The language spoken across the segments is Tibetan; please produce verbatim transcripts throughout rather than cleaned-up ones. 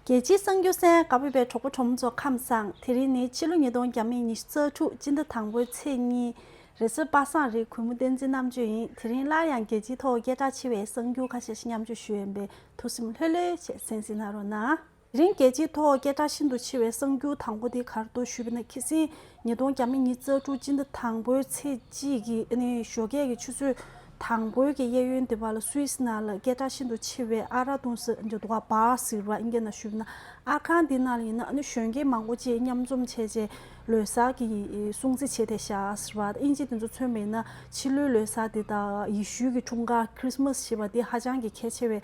རྒྱལ་སྤྱིའི་གསར་འགྱུར་གསན་ག་བར་བའི་གྲོགས་པོ་གྲོགས་མོ་ཚོ་ཁམས་བཟང་། དེ་རིང་ནི་ཕྱི་ལོ་ཉིས་སྟོང་ཉི་ཤུ་རྩ་དྲུག་སྤྱི་ཟླ་དང་པོའི་ཚེས་གཉིས། རེས་གཟའ་པ་སངས་རེད། གུས་མོ་བསྟན་འཛིན་རྣམ་དཔྱོད་ཡིན། དེ་རིང་སླར་ཡང་རྒྱལ་སྤྱིའི་ཐོག་སྐད་གྲགས་ཆེ་བའི་གསར་འགྱུར་ཁ་ཤས་ཤིག་མཉམ་སྤྱོད་ཞུ་ཡས་ཡིན་པས་ཐུགས་སེམས་ལྷོད་ལྷོད་བྱས་གསན་གཟིགས་གནང་རོགས་གནང་། དེ་རིང་རྒྱལ་སྤྱིའི་ཐོག་སྐད་གྲགས་ཤིན་ཏུ་ཆེ་བའི་གསར་འགྱུར་དང་པོ་དེ་ག་རེ་འདུག་ཞུས་པ་ན། ཁ་སང་ཉིས་སྟོང་ཉི་ཤུ་རྩ་དྲུག་སྤྱི་ཟླ་དང་པོའི་ཚེས་གཅིག་གི་ཨ་ནི་ཞོགས་ཀས་ཀྱི་ཆུ་ཚོད་དང་པོའི་གི་གཡས་གཡོན་དེ་བར་ལ་སུད་སི་ནང་ལ་སྐད་གྲགས་ཤིན་ཏུ་ཆེ་བའི་ཨ་རག་འཐུང་ས་འདི་འདུག་ག་བཱར་ཟེར་བ་ཨིན་སྐད་ནང་ཞུས་པ་ན། ཨར་ཁང་འདི་ནང་ལ་ཡིན་ན་ཨ་ནི་གཞོན་སྐྱེས་མང་པོ་ཅིག་མཉམ་འཛོམས་བྱས་རྗེས་ལོ་གསར་གྱི་སྲུང་བརྩི་བྱས་བསྡད་ཤག་ཟེར་བ། དབྱིན་ཇི་དེ་ཚོ་མཚོན་པ་ཡིན་ན་ཕྱི་ལོའི་ལོ་གསར་དེ་དང་ཡེ་ཤུའི་གི་འཁྲུངས་སྐར་ཁྲིས་མས་ཞེས་པ་དེ་ཧ་ཅང་གི་གལ་ཆེ་བའི་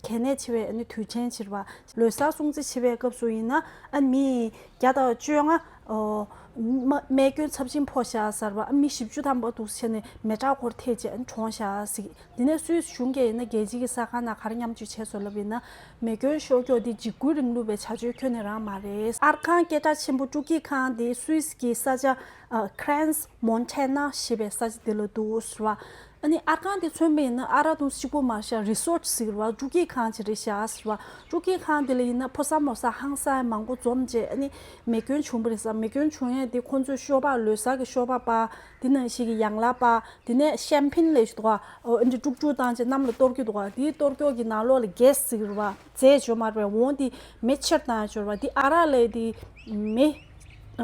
གལ་གནད་ཆེ་བའི་ཨ་ནི་དུས་ཆེན་ཅིག་རེད་པ། ལོ་གསར་སྲུང་བརྩི་བྱེད་པའི་སྐབས་སུ་ཡིན་ན་ཨ་མི་བརྒྱ་དང་བཅོ་ལྔ་ཨོ་མ་རྨས་སྐྱོན་ཚབས་ཆེན་ཕོག་ཤག་ཟེར་བ། ཨ་མི་བཞི་བཅུ་ཐམ་པ་འདུག་བྱས་ནས་མེ་སྲེག་སྐོར་ཐེབས་བྱས་ཨ་ནི་གྲོངས་ཤག་ཟེར། དེ་ནས་སུད་སི་གཞུང་གིས་ཡིན་ན་རྒྱལ་སྤྱིའི་གི་གསར་ཁང་ནང་ག་རེ་མཉམ་སྤྱོད་བྱས་སོང་ལབ་ཡིན་ན། མེ་སྐྱོན་ཤོར་ཀྱོག་འདི་འཇིགས་སྐུལ་རིང་ལུགས་པའི་བྱ་སྤྱོད་ཁྱོན་ནས་རང་མ་རེད། ཨར་ཁང་སྐད་གྲགས་ཆེན་པོ་སྤྲོ་སྐྱིད་ཁང་དེ་སུད་སི་གི་ས་ཆ་ཨ་Crans Montana ཞེས་པའི་ས་ཆ་དེ་ལ་འདུག་ཟེར་བ། ཨ་ནི་ཨར་ཁང་དེ་མཚོན་པ་ཡིན་ན་ཨ་རག་འཐུང་ས་གཅིག་པོ་མ་རེད་ཤག་རི་སོར་ཊི་ཟེར་བ་སྤྲོ་སྐྱིད་ཁང་ཅིག་རེད་ཤག་ཟེར་བ། སྤྲོ་སྐྱིད་ཁང་དེ་ལ་ཡིན་ན་ཕོ་གསར་མོ་གསར་ཧང་སང་མང་པོ་འཛོམས་བྱས་ཨ་ནི་མེ་སྐྱོན་བྱུང་བ་རེད་ཟེར། མེ་སྐྱོན་བྱུང་ཡས་དེ་ཁོང་ཚོས་ཤོག་སྦག་ལོ་གསར་གྱི་ཤོག་སྦག་སྤར། དེ་ནང་བཞིན་གྱི་ཡང་ལ་སྤར། དེ་ནས་ཤམ་ཕིན་ལབ་ཀྱི་འདུག་ག་ཨོ་ཨ་འདྲ་དཀྲུག་དཀྲུག་བཏང་བྱས་གནམ་ལ་གཏོར་གྱི་འདུག་ག་དེའི་གཏོར་ཀྱོག་གི་ནང་ལོགས་ལ་གེ་སི་ཟེར་གྱི་རེད་པ། རྫས་བྱོས་མ་རེད་པས། འོ་དེ་མེ་ཆེར་བཏང་ཡ་བྱོས་རེད་པ། དེ་ཨ་རག་ལབ་དེ་མེ་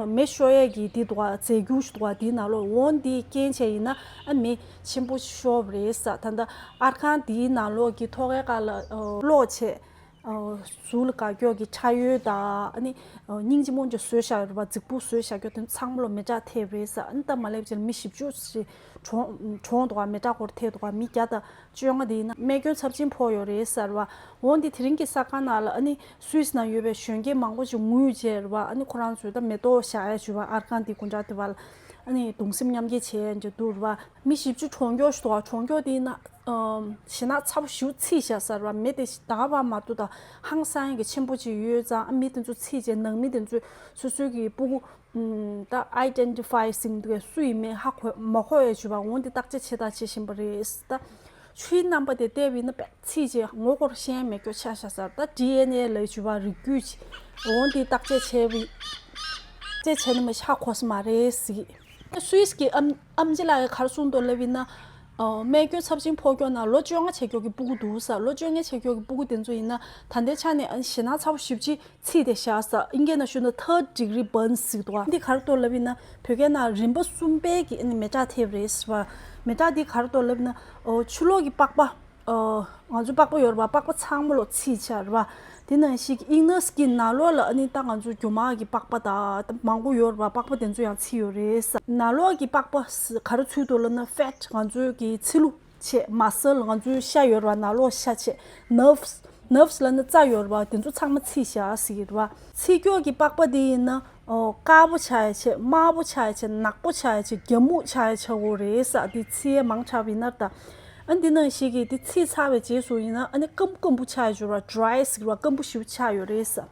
མེ་ཤོར་ཡས་ཀྱི་དེ་འདུག་ག་རྫས་འགྱུར་ཞིག་འདུག་ག་དེའི་ནང་ལོགས། འོ་དེ་རྐྱེན་བྱས་ཡིན་ན་ཨ་མེ་ཆེན་པོ་ཤོར་བ་རེད་ཟེར། ད་ལྟ་ཨར་ཁང་དེའི་ནང་ལོགས་ཀྱི་ཐོག་ཁའི་སྒང་ལ་ཨོ་སློག་བྱས། ཨོ་གཟུགས་ལ་བཀག་ཀྱོག་གི་ཁྲག་ཡོལ་དང་ཨ་ནི་ཨོ་སྙིང་རྗེ་མོ་འདྲ་བཟོས་བཞག་ཡོད་རེད་པ། རྫིག་པོ་བཟོས་བཞག་ཀྱོག་དེ་ཚོ་ཚང་མ་ལོ་མེ་སྲེག་ཐེབས་རེད་ཟེར། ཨ་ནི་ད་མ་སླེབས་ཅིག་ལ་མི་བཞི་བཅུ་ཞིག་གྲོངས་གྲོངས་འདུག་ག་མེ་སྲེག་སྐོར་ཐེབས་འདུག་ག་མི་བརྒྱ་དང་བཅོ་ལྔ་དེ་ཡིན་ན་རྨས་སྐྱོན་ཚབས་ཆེན་ཕོག་ཡོད་རེད་ཟེར་བ། འོ་འདི་དེ་རིང་གི་གསར་ཁང་ནང་ལ་ཨ་ནི་སུད་སི་ནང་ཡོད་པའི་གཞོན་སྐྱེས་མང་པོ་ཞིག་ངུས་བྱས་རེད་པ། ཨ་ནི་ཁོ་རང་ཚོས་ད་མེ་ཏོག་བཞག་ཡ་བྱས་པ། ཨར་ཁང་དེ་གུང་ཀྲག་དེ་བར་ལ་ཨ་ནི་གདུང་སེམས་མཉམ་སྐྱེད་བྱས་ཡ་འདྲ་འདུག་རེད་པ། མི་བཞི་བཅུ་གྲོངས་ཀྱོག་ཞིག་འདུག་ག་གྲོངས་ཀྱོག་དེ་ཡིན་ན། ཞེད་སྣང་ཚ་པོ་ཞེ་པོ་ཚིག་བཞག་ཟེར་བ། མི་དེ་ད་ག་པར་མ་གཏོགས་ད་ཧང་སང་གི་ཆེན་པོ་ཅིག་ཡོད་ཙང་། ཨ་མི་དེ་ཚོ་ཚིག་བྱས་ནང་མི་དེ་ཚོས་སོ་སོའི་གི་སྤུ་གུ་ད་ཨའི་ཌེན་ཊི་ཕའི་ཟེར་གྱི་འདུག་གས། སུ་ཡིན་མིན་ཧ་གོ་མ་གོ་ཡས་བྱས་པ། འོ་འདི་བརྟག་དཔྱད་བྱེད་དང་བྱེད་བཞིན་པ་རེད། ད་ཆུའི་རྣམ་པ་དེ་བལྟས་པ་ཡིན་ན་པས་ཚིག་བྱས་ངོ་ཧོར་ཤན་མེད་ཀྱོག་ཆགས་བཞག་ཟེར། ད་ཌི་ཨེན་ཨེ་ལབ་བྱས་པ་རིགས་རྒྱུད་ཅིག་འོ་འདི་བརྟག་དཔྱད་བྱས་པ་ཡིན། བརྟག་དཔྱད་བྱས་ན་མ་ཧ་གོ་ས་མ་རེད་ཟེར་གྱི། སུད་སི་གི་ཨམ་ཨམ་ཆི་ལགས་ཀྱིས་ག་རེ་གསུངས་འདུག་ལབ་ཡིན་ན། ཨ་རྨས་སྐྱོན་ཚབས་ཆེན་ཕོག་ཀྱོག་ན་ལོ་བཅོ་ལྔ་བྱས་ཀྱོག་གི་སྤུ་གུ་འདུག་ཟེར། ལོ་བཅོ་ལྔ་བྱས་ཀྱོག་གི་སྤུ་གུ་དེ་ཚོ་ཡིན་ན་ད་ལྟའི་ཆ་ནས་ཨ་ཞེད་སྣང་ཚ་པོ་ཞེ་པོ་ཅིག་ཚིག་དེ་བཞག་ཟེར། ཨིན་སྐད་ནང་ཞུས་ན་third degree burn ཟེར་འདུག་ག་འདི་ག་རེ་འདུག་ལབ་ཡིན་ན་བོད་སྐད་ནང་རིམ་པ་གསུམ་པའི་གི་ཨ་ནི་མེ་སྲེག་ཐེབས་རེད་ཟེར་བ། མེ་སྲེག་འདི་ག་རེ་འདུག་ལབ་ཡིན་ན་ཨོ་ཕྱི་ལོགས་ཀྱི་པགས་པ། ཨོ་ང་ཚོའི་པགས་པ་ཡོད་རེད་པ། པགས་པ་ཚང་མ་ལོ་ཚིག་བྱས་རེད་པ། དེ་ནང་བཞིན་གྱི་ཨིན་ནར་སི་ཀིན་ནང་ལོགས་ལ་ཨ་ནི་ད་ང་ཚོ་རྒྱུ་མ་གི་པགས་པ་དང་ད་མང་པོ་ཡོད་རེད་པ། པགས་པ་དེ་ཚོ་ཡང་ཚིག་ཡོད་རེད་ཟེར། ནང་ལོགས་ཀྱི་པགས་པ་ག་རེ་ཚུད་འདུག་ལབ་ན་ཕེ་ཊི་ང་ཚོའི་གི་ཚིལ་ལུ་བྱས། མ་སལ་ང་ཚོའི་ཤ་ཡོད་རེད་པ། ནང་ལོགས་ཤ་བྱས། ནརབ་སི་ནརབ་སི་ལབ་ན་རྩ་ཡོད་རེད་པ། དེ་ཚོ་ཚང་མ་ཚིག་བཞག་ཟེར་གྱི་རེད་པ། ཚིག་ཀྱོག་གི་པགས་པ་དེ་ཡིན་ན། ཨོ་དཀར་པོ་ཆགས་ཡ་བྱས། དམར་པོ་ཆགས་ཡ་བྱས། ནག་པོ་ཆགས་ཡ་བྱས། རྒྱ་སྨུག་ཆགས་ཡ་ཆགས་ཀྱི་ཡོད་རེད་ཟེར། དེ་ཚིག་ཡ་མང་དྲགས་པ་ཡིན་ན་ད། ཨ་འདི་ནང་བཞིན་གྱི་དེ་ཚིག་ཚར་བའི་རྗེས་སུ་ཡིན་ན་ཨ་ནི་སྐམ་སྐམ་པོ་ཆགས་ཡ་ཅིག་ཡོད་རེད་པ། ཌི་རའི་ཟེར་གྱི་རེད་པ། སྐམ་པོ་ཞེ་པོ་ཆགས་ཡོད་རེད་ཟེར།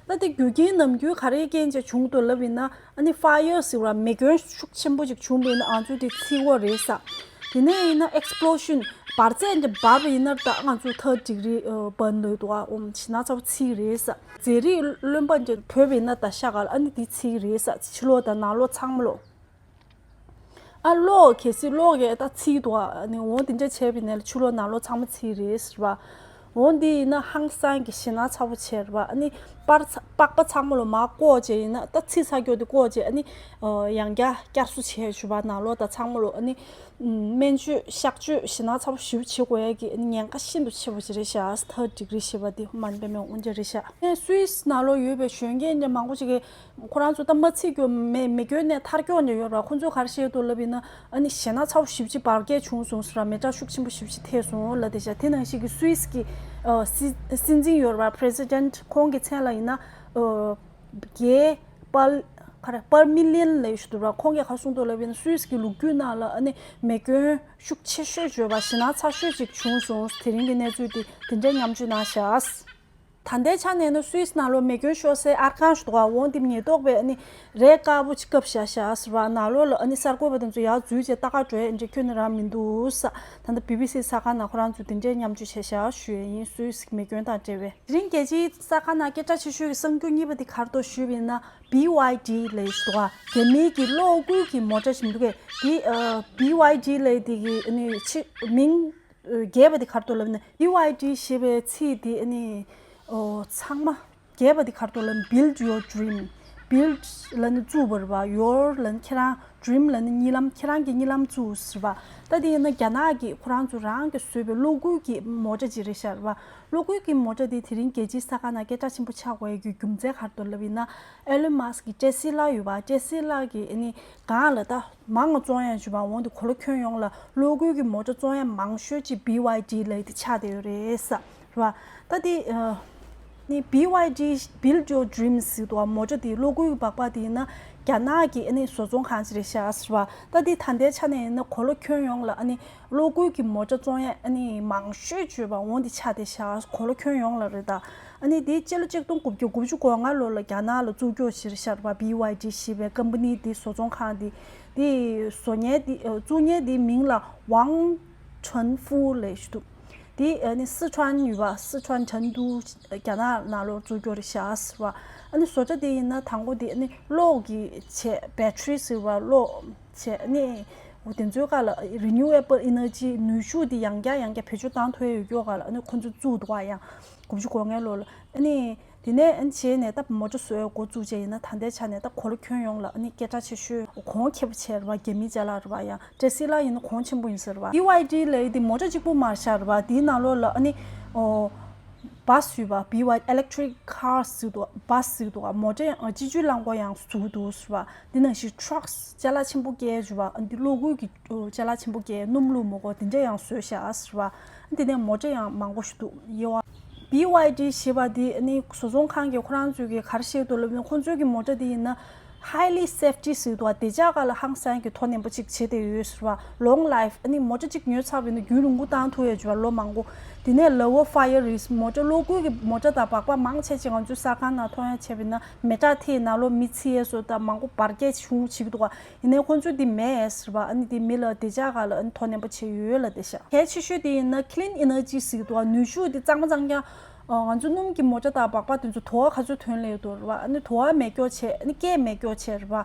ད་དེ་རྒྱུ་རྐྱེན་ནམ་རྒྱུན་ག་རེའི་རྐྱེན་བྱས་བྱུང་འདུག་ལབ་ཡིན་ན། ཨ་ནི་ཕ་ཡར་ཟེར་བ་མེ་སྐྱོན་ཤུགས་ཆེན་པོ་ཅིག་བྱུང་བ་ཡིན་ན་ང་ཚོས་དེ་ཚིག་གྱི་ཡོད་རེད་ཟེར། དེ་ནས་ཡིན་ན་ཨེག་སི་པི་ལོ་ཤན་འབར་རྫས་འདྲ་འབར་བ་ཡིན་ན་ད་ང་ཚོ་ཐར་ཌི་གྷི་རི་བར་ན་ལབ་འདུག་ག་ཨོམ་ཞེད་སྣང་ཚ་པོ་ཚིག་རེད་ཟེར། རྫས་རིགས་རློན་པ་འདྲ་བྲོས་པ་ཡིན་ན་ད་ཤ་ག་ལ་ཨ་ནི་དེ་ཚིག་རེད་ཟེར། ཕྱི་ལོགས་དང་ནང་ལོགས་ཚང་མ་ལོ། ཨ་གློག་གལ་སྲིད་གློག་གིས་ད་ཚིག་འདུག་ག་ཨ་ནི་འོ་དེ་འདྲ་བྱས་པ་ཡིན་ན་ཕྱི་ལོགས་ནང་ལོགས་ཚང་མ་ཚིག་རེད་ཟེར་བ། འོ་འདི་ཡིན་ན་ཧང་སང་གི་ཞེད་སྣང་ཚ་པོ་བྱས་རེད་པ། ཨ་ནི་པར་ཚ་པགས་པ་ཚང་མ་ལོ་མར་བཀོག་བྱས་ཡིན་ན་ད་ཚིག་ཚར་ཀྱོག་དེ་བཀོག་བྱས་ཨ་ནི་ཨ་ཡང་བསྐྱར་བསྐྱར་གསོ་བྱས་བྱས་པ་ནང་ལོགས་ད་ཚང་མ་ལོ། ཨ་ནི་སྨན་བཅོས་གཤག་བཅོས་ཞེད་སྣང་ཚ་པོ་ཞེ་པོ་བྱེད་དགོས་ཡ་གི་ཉེན་ཁ་ཤིན་ཏུ་ཆེ་པོ་ཞིག་རེད་ཤག་ཐར་ཌི་གྷི་རི་ཞེས་པ་འདི་མ་ནི་པད་མའི་དབང་ཆ་རེད་ཤག་ཨ་ནི་སུད་སི་ནང་ལོགས་ཡོད་པའི་གཞོན་སྐྱེས་འདྲ་མང་པོ་ཞིག་གིས་ཁོ་རང་ཚོ་ད་མ་ཚིག་ཀྱོག་མེ་མེ་སྐྱོན་ནས་ཐར་ཀྱོག་ནས་ཡོད་ར། ཁོ་ཚོས་ག་རེ་བཤད་འདུག་ལབ་ཡིན་ན། ཨ་ནི་ཞེད་སྣང་ཚ་པོ་ཞེ་པོ་ཅིག་འབར་གས་བྱུང་སོང་ཟེར་ར། མེ་སྲེག་ཤུགས་ཆེན་པོ་ཞེ་པོ་ཅིག་ཐེབས་སོང་ལབ་བསྡད་ཤག་དེ་ནང་བཞིན་གྱི་སུད་སི་གི་ཨ་སྲིད་སྲིད་འཛིན་ཡོད་ར། པི་རེ་སི་ཌེན་ཊི་ཁོང་གི་མཚན་ལ་ཡིན་ན་ཨ་གེ་པར་ག་རེ་པར་མི་ལི་ཡན་ལབ་ཞིག་འདུག་ར། ཁོང་གིས་ག་རེ་གསུངས་འདུག་ལབ་ཡིན་ན་སུད་སི་གི་ལོ་རྒྱུས་ནང་ལ་ཨ་ནི་མེ་སྐྱོན་ཤུགས་ཆེ་ཤོས་བརྗོད་པ་ཞེད་སྣང་ཚ་ཤོས་ཅིག་བྱུང་སོང་། དེ་རིང་གི་གནས་ཚུལ་དེ་དེ་འདྲའི་མཉམ་སྤྱོད་གནང་ཤག་ད་ལྟའི་ཆ་ནས་ནི་སུད་སི་ནང་ལོགས་མེ་སྐྱོན་ཤོར་སའི་ཨར་ཁང་ཞིག་འདུག་ག་འོ་འདི་ཉེན་རྟོག་པས་ཨ་ནི་རས་དཀར་པོ་ཅིག་བཀབ་བཞག་བཞག་ཟེར་བ། ནང་ལོགས་ལ་ཨ་ནི་གསར་འགོད་པ་དེ་ཚོ་ཡར་འཛུལ་བྱས་ལྟ་ག་འགྲོ་ཡས་འདྲ་ཁྱོན་ནས་རང་མི་འདུག་ས། ད་ལྟ་བི་བི་སི་གསར་ཁང་ནང་ཁོ་རང་ཚོས་དེ་འདྲའི་མཉམ་སྤྱོད་བྱས་བཞག་ཞུ་ཡས་ཡིན། སུད་སི་མེ་སྐྱོན་དང་འབྲེལ་བའི། དེ་རིང་རྒྱལ་སྤྱིའི་གསར་ཁང་ནང་སྐད་གྲགས་ཆེ་ཤོས་ཀྱི་གསར་འགྱུར་གཉིས་པ་དེ་ག་རེ་འདུག་ཞུས་པ་ཡིན་ན། བི་ཝའི་ཌི་ལབ་ཡས་ཞིག་འདུག་ག་དེ་མིང་གི་གློག་སྒུལ་གྱི་མོ་ཊ་ཞིག་འདུག་གས། དེ་ཨ་བི་ཝའི་ཌི་ལབ་ཡས་དེ་གི་ཨ་ནི་ཕྱི་མིང་ཨ་རྒྱས་པ་དེ་ག་རེ་འདུག་ལབ་ན། བི་ཝའི་ཌི་ཞེས་པའི་ཚིག་དེ་ཨ་ནི་ཨོ་ཚང་མ་རྒྱས་པ་དེ་ག་རེ་འདུག་ལབ་ན། Build your dream། Build ལབ་ན་བཙུགས་པ་རེད་པ། Your ལབ་ན་ཁྱེད་རང་། Dream ལབ་ན་གཉིད་ལམ། ཁྱེད་རང་གི་གཉིད་ལམ་བཙུགས་ཟེར་བ། ད་དེ་ཡིན་ན་རྒྱ་ནག་གིས་ཁོ་རང་ཚོ་རང་གིས་བཟོས་པའི་གློག་སྒུལ་གྱི་མོ་ཊ་ཅིག་རེད་ཤག་རེད་པ། གློག་སྒུལ་གྱི་མོ་ཊ་དེ་དེ་རིང་རྒྱལ་སྤྱིའི་གསར་ཁང་ནང་སྐད་གྲགས་ཆེན་པོ་ཆགས་དགོས་ཡས་ཀྱི་རྒྱུ་མཚན་ག་རེ་འདུག་ལབ་ཡིན་ན། ཨེ་ལོན་མཱ་སི་ཀི་ཊེ་སི་ལ་ཡོད་པ། ཊེ་སི་ལ་གི་ཨ་ནི་སྒང་ལ་ད་མང་བ་བཙོང་ཡས་བྱས་པ། འོ་འདི་གོ་ལ་ཁྱོན་ཡོངས་ལ་གློག་སྒུལ་གྱི་མོ་ཊ་བཙོང་ཡས་མང་ཤོས་ཅིག་བི་ཝའི་ཌི་ལབ་ཡས་དེ་ཆགས་བསྡད་ཡོད་རེད་ས། རེད་པ། ད་དེ་ཨ་ནི་བི་ཝའི་ཌི། Build your dreams ཟེར་འདུག་ག་མོ་ཊ་དེ། གློག་སྒུལ་གྱི་སྦག་སྦག་དེ་ཡིན་ན་རྒྱ་ནག་གི་ཨ་ནི་བཟོ་ཚོང་ཁང་ཅིག་རེད་ཤག་ཟེར་བ། ད་དེ་ད་ལྟའི་ཆ་ནས་ཡིན་ན་གོ་ལ་ཁྱོན་ཡོངས་ལ་ཨ་ནི་གློག་སྒུལ་གྱི་མོ་ཊ་བཙོང་ཡས་ཨ་ནི་མང་ཤོས་བྱས་པ་འོ་འདི་ཆགས་བསྡད་ཤག་གོ་ལ་ཁྱོན་ཡོངས་ལ་རེད་ད། ཨ་ནི་དེ་སྤྱི་ལོ་གཅིག་སྟོང་དགུ་བརྒྱ་དགུ་བཅུ་གོ་ལྔ་ལོ་ལ་རྒྱ་ནག་ལ་བཙུགས་རྒྱུ་ཅིག་རེད་ཤག་རེད་པ། བི་ཝའི་ཌི་ཞེས་པའི་ཀམ་པ་ནི་དེ། བཟོ་ཚོང་ཁང་དེ། དེ་བཟོ་མཁན་དེ་ཨ་བཙུགས་མཁན་དེ་མིང་ལ་ཝང་ཁྲན་ཧྥུའུ་ལབ་ཡས་ཞིག་འདུག་དེ་ཨ་ནི་སི་ཁྲོན་ཡོད་པ། སི་ཁྲོན་ཁྲེང་ཏུའུ་རྒྱ་ནག་ནང་ལོགས་བཙུགས་རྒྱུ་རེད་ཤག་ཟེར་བ། ཨ་ནི་བཟོ་གྲྭ་དེ་ཡིན་ན་དང་པོ་དེ་ཨ་ནི་གློག་གི་བྱས། བེ་ཊི་རི་ཟེར་བ། གློག་བྱས། ཨ་ནི་འོ་དེ་ཚོའི་སྒང་ལ་Renewable Energy ནུས་ཤུགས་དེ་ཡང་བསྐྱར་ཡང་བསྐྱར་བེད་སྤྱོད་བཏང་ཐུབ་ཡས་ཡོད་རྒྱུ་སྒང་ལ་ཨ་ནི་ཁོ་ཚོས་བཙུགས་འདུག་ག་ཡང་དགུ་བཅུ་གོ་ལྔའི་ལོ་ལ། ཨ་ནི་དེ་ནས་ཨ་ནི་བྱས་ནས་ད་མོ་ཊ་བཟོ་ཡས་འགོ་བཙུགས་བྱས་ཡིན་ན་ད་ལྟའི་ཆ་ནས་ད་གོ་ལ་ཁྱོན་ཡོངས་ལ་ཨ་ནི་སྐད་གྲགས་ཆེ་ཤོས་གོང་ཁེ་པོ་བྱས་རེད་པ། རྒྱ་མིའི་ཅ་ལག་རེད་པ། ཡང་ཊེ་སི་ལ་ཡིན་ན་གོང་ཆེན་པོ་ཡིན་ས་རེད་པ། བི་ཝའི་ཌི་ལབ་ཡས་དེ་མོ་ཊ་གཅིག་པུ་མ་རེད་ཤག་རེད་པ། དེའི་ནང་ལོགས་ལ་ཨ་ནི་ཨོ་བ་སི་ཡོད་པ། བི་ཝའི་ཌི། Electric cars ཟེར་འདུག་བ། བ་སི་ཟེར་འདུག་བ། མོ་ཊ་ཡང་སྤྱི་སྤྱོད་རླངས་འཁོར་ཡང་བཟོ་གི་འདུག་ཟེར་བ། དེ་ནང་བཞིན་ཊར་ཀ་སི། ཅ་ལག་ཆེན་པོ་སྐྱེལ་ཡས་བྱས་པ། འདི་གློག་སྒུལ་གྱི་ཨོ་ཅ་ལག་ཆེན་པོ་སྐྱེལ། སྣུམ་བླུགས་མི་དགོས། དེ་འདྲ་ཡང་བཟོས་ཤག་ཟེར་བ། དེ་ནས་མོ་ཊ་ཡང་མང་པོ་ཞིག་འདུག་དབྱེ་བ། བི་ཝའི་ཌི་ཞེས་པ་དེ་ནི་བཟོ་ཚོང་ཁང་གིས་ཁོ་རང་ཚོའི་གི་ག་རེ་བཤད་འདུག་ལབ་ན། ཁོང་ཚོའི་གི་མོ་ཊ་དེ་ཡིན་ན་highly safety ཟེར་འདུག་བ། བདེ་འཇགས་སྒང་ལ་ཧང་སང་གི་མཐོ་ནན་པོ་ཅིག་བྱེད་བསྡད་ཡོད་ཟེར་བ། Long life ཨ་ནི་མོ་ཊ་གཅིག་ཉོས་ཚར་བ་ཡིན་ན་རྒྱུན་རིང་པོ་བཏང་ཐུབ་ཡས་བྱས་པ། ལོ་མང་པོ། དེ་ནས་lower fire risk མོ་ཊ། གློག་སྒུལ་གྱི་མོ་ཊ་དང་སྦག་སྦག་མང་ཆེ་ཅིག་ང་ཚོའི་གསར་ཁང་ནང་ཐོན་ཡས་བྱས་པ་ཡིན་ན་མེ་སྲེག་ཐེབས། ནང་ལོགས་མི་འཚིག་ཡས་བཟོ་དང་མང་པོ་འབར་གས་བྱུང་བྱེད་ཀྱི་འདུག་བ། ཡིན་ནའི་ཁོང་ཚོས་འདི་མེད་ཟེར་བ། ཨ་ནི་འདི་མི་ལ་བདེ་འཇགས་སྒང་ལ་ཨ་ནི་མཐོ་ནན་པོ་བྱས་ཡོད་ལབ་བསྡད་ཤག་གལ་ཆེ་ཤོས་དེ་ཡིན་ན་clean energy ཟེར་གྱི་འདུག་བ། ནུས་ཤུགས་དེ་གཙང་མ་གཙང་རྐྱང་། ཨ་ང་ཚོ་སྣུམ་གྱི་མོ་ཊ་དང་སྦག་སྦག་དེ་ཚོ་དུ་བ་ག་ཚོད་ཐོན་སླེབས་འདུག་རེད་བ། ཨ་ནི་དུ་བ་མེ་སྒྱོགས་བྱས། ཨ་ནི་སྐད་མེ་སྒྱོགས་བྱས་རེད་བ།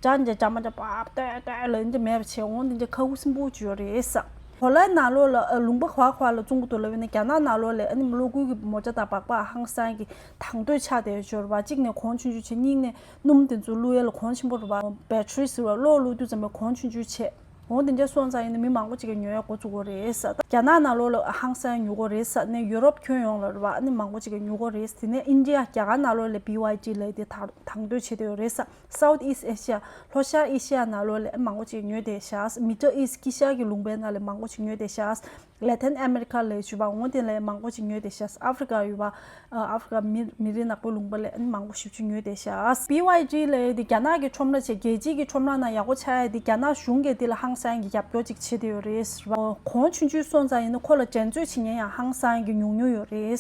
འདྲ་འདྲ་འདྲ་མ་འདྲ་པག་ཏོག་ཏོག་ལབ་འདི་མེད་པ་བྱས། འོ་འདི་འདྲ་ཁག་པོ་སིམ་པོ་ཅིག་ཡོད་རེད་ས། གོ་ལའི་ནང་ལོགས་ལ་ཨ་ལུང་པ་ག་བ་ག་བ་ལ་བཙོང་གི་འདུག་ལབ་ཡིན་ན། རྒྱ་ནག་ནང་ལོགས་ལ་ཨ་ནི་གློག་སྒུལ་གྱི་མོ་ཊ་དང་སྦག་སྦག་ཧང་སང་གི་དང་དོད་ཆགས་བསྡད་ཡོད་ཅིག་ཡོད་རེད་བ། གཅིག་ནས་གོང་ཆུང་ཆུང་བྱས། གཉིས་ནས་སྣུམ་དེ་ཚོ་བླུག་ཡས་ལ་གོང་ཆེན་པོ་རེད་བ། བེ་ཊི་རི་ཟེར་བ། གློག་བླུག་དུས་ཙམ་པ་གོང་ཆུང་ཆུང་བྱས། འོ་དེ་འདྲ་སོང་ཙང་ཡིན་ན་མི་མང་པོ་ཅིག་གིས་ཉོ་ཡས་འགོ་བཙུགས་ཀྱི་ཡོད་རེད་ས། རྒྱ་ནག་ནང་ལོགས་ལ་ཧང་སང་ཉོ་གི་ཡོད་རེད་ས། ནས་ཡུ་རོབ་ཁྱོན་ཡོངས་ལ་རེད་བ། ཨ་ནི་མང་པོ་ཅིག་གིས་ཉོ་གི་ཡོད་རེད། དེ་ནས་ཨིན་ཌི་ཡ། རྒྱ་གར་ནང་ལོགས་ལ་བི་ཝའི་ཌི་ལབ་ཡས་དེ་དང་དང་དོད་བྱེད་བསྡད་ཡོད་རེད་ས། South East Asia ལྷོ་ཤར་ཨེ་ཤི་ཡ་ནང་ལོགས་ལ་མང་པོ་ཅིག་ཉོས་བསྡད་ཤག Middle East དཀྱིལ་ཤར་གྱི་ལུང་པའི་ནང་ལ་མང་པོ་ཅིག་ཉོས་བསྡད་ཤག Latin America ལབ་ཡས་ཡོད་པ། འོ་དེ་ལ་མང་པོ་ཅིག་ཉོས་བསྡད་ཤག་ཨ་ཧྥི་རི་ཀ་ཡོད་པ། ཨ་ཧྥི་རི་ཀ་མི་མི་རིགས་ནག་པོའི་ལུང་པ་ལ་མང་པོ་ཞེ་པོ་ཅིག་ཉོས་བསྡད་ཤག་བི་ཝའི་ཌི་ལབ་ཡས་དེ་རྒྱ་ནག་གི་ཁྲོམ་ར་བྱས། རྒྱལ་སྤྱིའི་གི་ཁྲོམ་ར་ནང་ཡག་པོ་ཆགས་ཡས་དེ་རྒྱ་ནག་གཞུང་གིས་དེ་ལ་ཧང་སང་གི་རྒྱབ་སྐྱོར་ཅིག་བྱེད་བསྡད་ཡོད་རེད་ཟེར་བ། གོང་ཆུང་ཆུང་སོང་ཙང་ཡིན་ན་ཁོ་ལ་འགྲན་རྩོད་བྱེད་མཁན་ཡང་ཧང་སང་གི་ཉུང་ཉུང་ཡོད་རེད།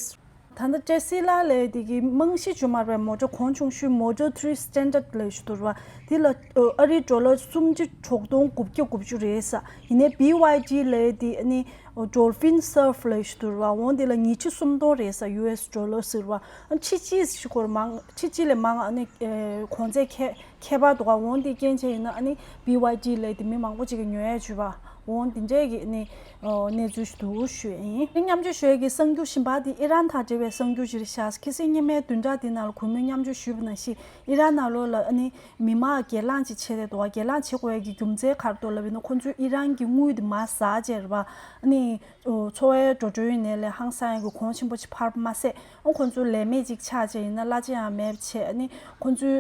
ད་ལྟ་ཊེ་སི་ལ་ལབ་ཡས་དེ་གི་རྨང་གཞི་ཅིག་མ་རེད་པས། མོ་ཊ་གོང་ཆུང་ཤོས་Model three Standard ལབ་ཡས་ཅིག་འདུག་རེད་བ། དེ་ལ་ཨ་རིའི་ཌོ་ལར་སུམ་བརྒྱ་དྲུག་སྟོང་དགུ་བརྒྱ་དགུ་བཅུ་རེད་ས། ཡིན་ནའི་བི་ཝའི་ཌི་ལབ་ཡས་དེ་ཨ་ནི་Dolphin Surf ལབ་ཡས་ཅིག་འདུག་རེད་བ། འོ་དེ་ལ་ཉི་ཤུ་སུམ་སྟོང་རེད་ས། ཡུ་ཨེས་ཌོ་ལར་ཟེར་བ། ཨ་ཁྲི་གཅིག་ཞིག་གོ་ར་མང་། ཁྲི་གཅིག་ལས་མང་། ཨ་ནི་ཨེ་གོང་ཚད་ཁེ་ཁྱད་པར་འདུག་ག་འོ་འདི་རྐྱེན་བྱས་ཡིན་ན་ཨ་ནི་བི་ཝའི་ཌི་ལབ་ཡས་དེ་མི་མང་པོ་ཅིག་གིས་ཉོ་ཡས་བྱས་པ། འོ་འདི་འདྲས་ཀྱི་ཨ་ནི་ཨོ་གནས་ཚུལ་ཞིག་འདུག་ཞུ་ཡས་ཡིན། མཉམ་སྤྱོད་ཞུ་ཡས་ཀྱི་གསར་འགྱུར་གཞན་པ་དེ་ཨི་རན་དང་འབྲེལ་བའི་གསར་འགྱུར་ཞིག་རེད་ཤག་ཁ་སང་སྔོན་མའི་བདུན་ཕྲག་འདི་ནང་ལ་གུས་མོས་མཉམ་སྤྱོད་ཞུས་པ་ནང་བཞིན་ཨི་རན་ནང་ལོགས་ལ་ཨ་ནི་མི་མང་སྒེར་ལངས་ཅིག་བྱས་ཏེ་འདུག་ག་སྒེར་ལངས་བྱེད་དགོས་ཡས་ཀྱི་རྒྱུ་མཚན་ག་རེ་འདུག་ལབ་ཡིན་ན། ཁོང་ཚོའི་ཨི་རན་གྱི་དངུལ་དེ་མར་ཟག་བྱས་རེད་པ། ཨ་ནི་འཚོ་བའི་འགྲོ་གྲོན་ཡིན་ནའི་ལས་ཧང་སང་ཡས་ཀྱི་གོང་ཆེན་པོ་ཅིག་འཕར་བ་མ་ཟད། ཨ་ཁོང་ཚོའི་ལས་མེད་ཅིག་ཆགས་བྱས་ཡིན་ན་གླ་ཆ་ཡང་མེད་པ་བྱས། ཨ་ནི་ཁོང་ཚོའི་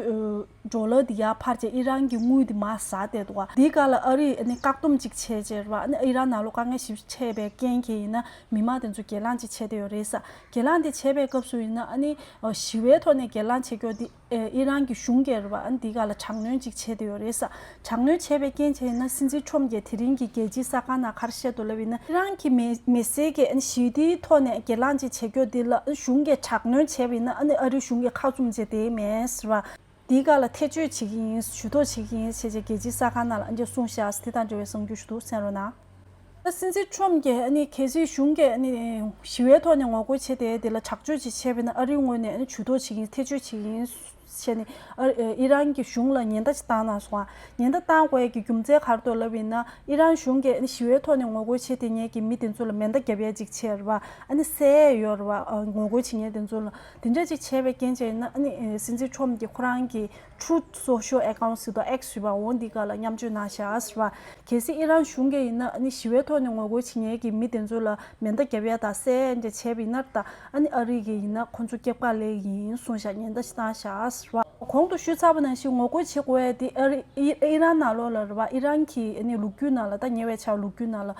ཌོ་ལར་དེ་ཡར་འཕར་བྱས་ཨི་རན་གྱི་དངུལ་དེ་མར་ཟག་བསྡད་འདུག་ག་འདིའི་སྒང་ལ་ཨ་རིས་ཨ་ནི་བཀག་སྡོམ་ཅིག་བྱས་ ཟེར་བ། ཨ་ནི་ཨི་རན་ནང་ལོགས་དཀའ་ངལ་ཞེ་པོ་འཕྲད་པའི་རྐྱེན་གྱིས་ཡིན་ན་མི་མང་དེ་ཚོ་སྒེར་ལངས་ཅིག་བྱས་བསྡད་ཡོད་རེད་ས། སྒེར་ལངས་དེ་བྱས་པའི་སྐབས་སུ་ཡིན་ན་ཨ་ནི་ཞི་བའི་ཐོག་ནས་སྒེར་ལངས་བྱེད་རྒྱུ་དེ་ཨི་རན་གྱི་གཞུང་གིས་རེད་བ། ཨ་ནི་འདི་ག་ལ་དྲག་གནོན་ཅིག་བྱས་བསྡད་ཡོད་རེད་ས། དྲག་གནོན་བྱས་པའི་རྐྱེན་བྱས་ཡིན་ན་སྲིད་འཛིན་ཁྲོམ་གྱིས་དེ་རིང་གི་རྒྱལ་སྤྱིའི་གསར་ཁང་ནང་ག་རེ་བཤད་འདུག་ལབ་ཡིན་ན། ཨི་རན་གྱི་མི་མི་སེར་གྱིས་ཨ་ནི་ཞི་བདེའི་ཐོག་ནས་སྒེར་ལངས་ཅིག་བྱེད་རྒྱུ་དེ་ལ་ཨ་ནི་གཞུང་གིས་དྲག་གནོན་བྱས་པ་ཡིན་ན་ཨ་ནི་ཨ་རིའི་གཞུང་གིས་ཁ་བཙུམ་བྱས་བསྡད་མེད་ཟེར་བ། འདིའི་སྒང་ལ་ཐེ་བྱུས་བྱེད་ཀྱི་ཡིན། ཇུས་གཏོགས་བྱེད་ཀྱི་ཡིན་ཞེས་བྱས་རྒྱལ་སྤྱིའི་གསར་ཁང་ནང་ལ་ཨ་འདྲ་གསུངས་ཤག་དེ་དང་འབྲེལ་བའི་གསར་འགྱུར་ཞུ་གཏུག་གསན་རོགས་གནང་། ད་སྲིད་འཛིན་ཁྲོམ་གྱིས་ཨ་ནི་གལ་སྲིད་གཞུང་གིས་ཨ་ནི་ཞི་བའི་ཐོག་ནས་ངོ་རྒོལ་བྱས་ཏེ་དེ་ལ་དྲག་སྤྱོད་ཅིག་བྱས་པ་ཡིན་ན་ཨ་རིའི་ངོས་ནས་ཨ་ནི་ཇུས་གཏོགས་བྱེད་ཀྱི་ཡིན། ཐེ་བྱུས་བྱེད་ཀྱི་ཡིན་ཞེས་ནས་ཨ་ཨི་རན་གྱི་གཞུང་ལ་ཉེན་བརྡ་ཅིག་བཏང་གནང་སོང་། ཉེན་བརྡ་བཏང་དགོས་ཀྱི་རྒྱུ་མཚན་ག་རེ་འདུག་ལབ་ཡིན་ན། ཨི་རན་གཞུང་གིས་ཨ་ནི་ཞི་བའི་ཐོག་ནས་ངོ་རྒོལ་བྱས་ཏེ་ཉེ་གི་མི་དེ་ཚོ་ལ་མེ་མདའ་བརྒྱབ་ཡས་ཅིག་བྱས་རེད་བ། ཨ་ནི་བསད་ཡས་ཡོད་རེད་བ། ཨ་ངོ་རྒོལ་བྱེད་མཁན་དེ་ཚོ་ལ། དེ་འདྲ་ཅིག་བྱས་པའི་རྐྱེན་བྱས་ཡིན་ན་ཨ་ནི་ཨེ་སྲིད་འཛིན་ཁྲོམ་གྱིས་ཁོ་རང་གི་Truth Social Account ཟེར་དུས་X ཟེར་བ་འོ་འདི་སྒང་ལ་མཉམ་སྤྱོད་གནང་བཞག་ཟེར་བ། གལ་སྲིད་ཨི་རན་གཞུང་གིས་ཡིན་ན་ཨ་ནི་ཞི་བའི་ཐོག་ནས་ངོ་རྒོལ་བྱེད་མཁན་གྱི་མི་དེ་ཚོ་ལ་མེ་མདའ་བརྒྱབ་ཡ་དང་བསད་ཡ་འདྲ་བྱས་པ་ཡིན་ན་ད་ཨ་ནི་ཨ་རི་གིས་ཡིན་ན་ཁོ་ཚོ་སྐྱབས་ག་ལེ་ཡིན་གསུངས་བཞག་ཉེན་བརྡ་ཞིག་བཏང་བཞག་ཟེར་བ། གོང་དུ་ཞུས་ཚར་བ་ནང་བཞིན་ངོ་རྒོལ་བྱེད་དགོས་ཡ་དེ་ཨ་རི་ཨི་ཨི་རན་ནང་ལོགས་ལ་རེད་བ། ཨི་རན་གྱི་ཨ་ནི་ལོ་རྒྱུས་ནང་ལ་ད་ཉེ་བའི་ཆར་ལོ་རྒྱུས་ནང་ལ་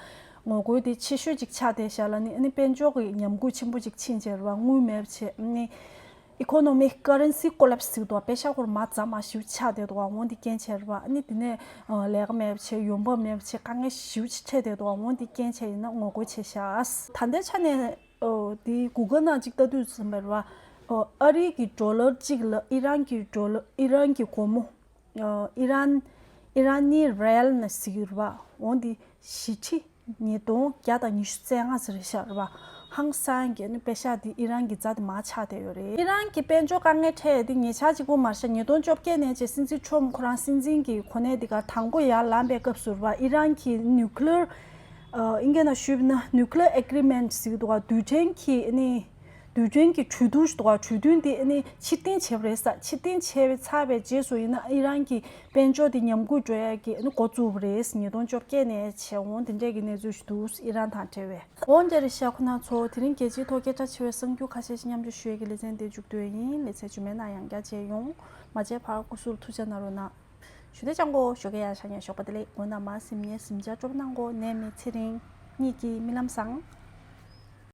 ངོ་རྒོལ་དེ་ཆེ་ཤོས་ཅིག་ཆགས་བསྡད་བཞག་ལ་ནི་ཨ་ནི་དཔལ་འབྱོར་གྱི་ཉམས་རྒུད་ཆེན་པོ་ཅིག་ཕྱིན་བྱས་རེད་བ། དངུལ་མེད་བྱས་ཨ་ནི། Economic Currency Collapse ཟེར་འདུག་བ། པེ་ཤག་སྐོར་མ་རྩ་མ་ཞིབ་ཆགས་བསྡད་འདུག་བ། འོ་འདི་རྐྱེན་བྱས་རེད་བ། ཨ་ནི་དེ་ནས་ཨ་ལས་ཀ་མེད་པ་བྱས། ཡོང་འབབ་མེད་པ་བྱས། དཀའ་ངལ་ཞིབ་ཆེ་འཕྲད་བསྡད་འདུག་བ། འོ་འདི་རྐྱེན་བྱས་ཡིན་ན་ངོ་རྒོལ་བྱས་ཤག་ད་ལྟའི་ཆ་ནས་ཨོ་དེ་Google ནང་གཅིག་ལྟ་དུས་ཙམ་པ་རེད་བ། ཨོ་ཨ་རི་གི་ཌོ་ལར་གཅིག་ལ་ཨི་རན་གྱི་ཌོ་ལར་ཨི་རན་གྱི་སྒོར་མོ། ཨོ་ཨི་རན་ཨི་རན་ནི་རེལ་ནས་ཟེར་གྱི་རེད་བ། འོ་འདི་བཞི་ཁྲི་ཉིས་སྟོང་བརྒྱ་དང་ཉི་ཤུ་རྩ་ལྔ་ཟེར་ཤག་རེད་བ། ཧང་སང་གི་ཨ་ནི་པེ་ཤག་དེ་ཨི་རན་གྱི་རྩ་དེ་མར་ཆག་བསྡད་ཡོད་རེད། ཨི་རན་གྱི་དཔལ་འབྱོར་དཀའ་ངལ་འཕྲད་དེ་ཉེ་ཆར་གཅིག་པོ་མ་རེད་ཤག་ཉིས་སྟོང་བཅོ་བརྒྱད་ནས་བྱས་སྲིད་འཛིན་ཁྲོམ་ཁོ་རང་སྲིད་འཛིན་གྱི་གོ་གནས་དེ་གར་དང་པོ་ཡར་ལངས་པའི་སྐབས་སུ་རེད་བ། ཨི་རན་གྱིས་nuclear ཨ་ཨིན་སྐད་ནང་ཞུས་པ་ན་nuclear agreement ཟེར་གྱི་འདུག་ག་རྡུལ་ཕྲན་གྱི་ཨ་ནི་རྡུལ་ཕྲན་གྱི་གྲོས་བསྡུར་ཞིག་འདུག་ག་གྲོས་མཐུན་དེ་ཨ་ནི་ཕྱིར་འཐེན་བྱས་པ་རེད་ས། ཕྱིར་འཐེན་བྱས་པའི་ཚར་བའི་རྗེས་སུ་ཡིན་ན་ཨི་རན་གྱི་དཔལ་འབྱོར་དེ་ཉམས་རྒུད་འགྲོ་ཡ་གི་ཨ་ནི་འགོ་བཙུགས་པ་རེད། ཉིས་སྟོང་བཅོ་བརྒྱད་ནས་བྱས། འོང་དེ་འདྲས་ཀྱི་གནས་ཚུལ་ཞིག་འདུག་ཨི་རན་དང་འབྲེལ་བའི། འོང་འདྲ་རེད་ཤག་ཁོ་ན་ཚོ་དེ་རིང་རྒྱལ་སྤྱིའི་ཐོག་སྐད་གྲགས་ཆེ་བའི་གསར་འགྱུར་ཁ་ཤས་ཤིག་མཉམ་སྤྱོད་ཞུ་ཡས་ཀྱི་ལེ་ཚན་དེ་མཇུག་བསྡུ་ཡ་ཡིན། ལེ་ཚན་རྗེས་མའི་ནང་ཡང་བསྐྱར་མཇལ་ཡོང་། མ་མཇལ་བར་སྐུ་གཟུགས་ཐུགས་ཅག་གནང་རོགས་གནང་། ཞུ་བདེ་ཅང་གོ་ཞོགས་ཀས་ཡར་ཤ་ཉེ་ཞོགས་པ་བདེ་ལེགས། དགོང་དག་མ་སིམ་ཉེ་སིམ་ཆ་སྤྲོ་པོ་གནང་གོ་ནད་མེད་ཚེ་རིང་གཉིས་ཀྱི་རྨི་ལམ་བཟང་།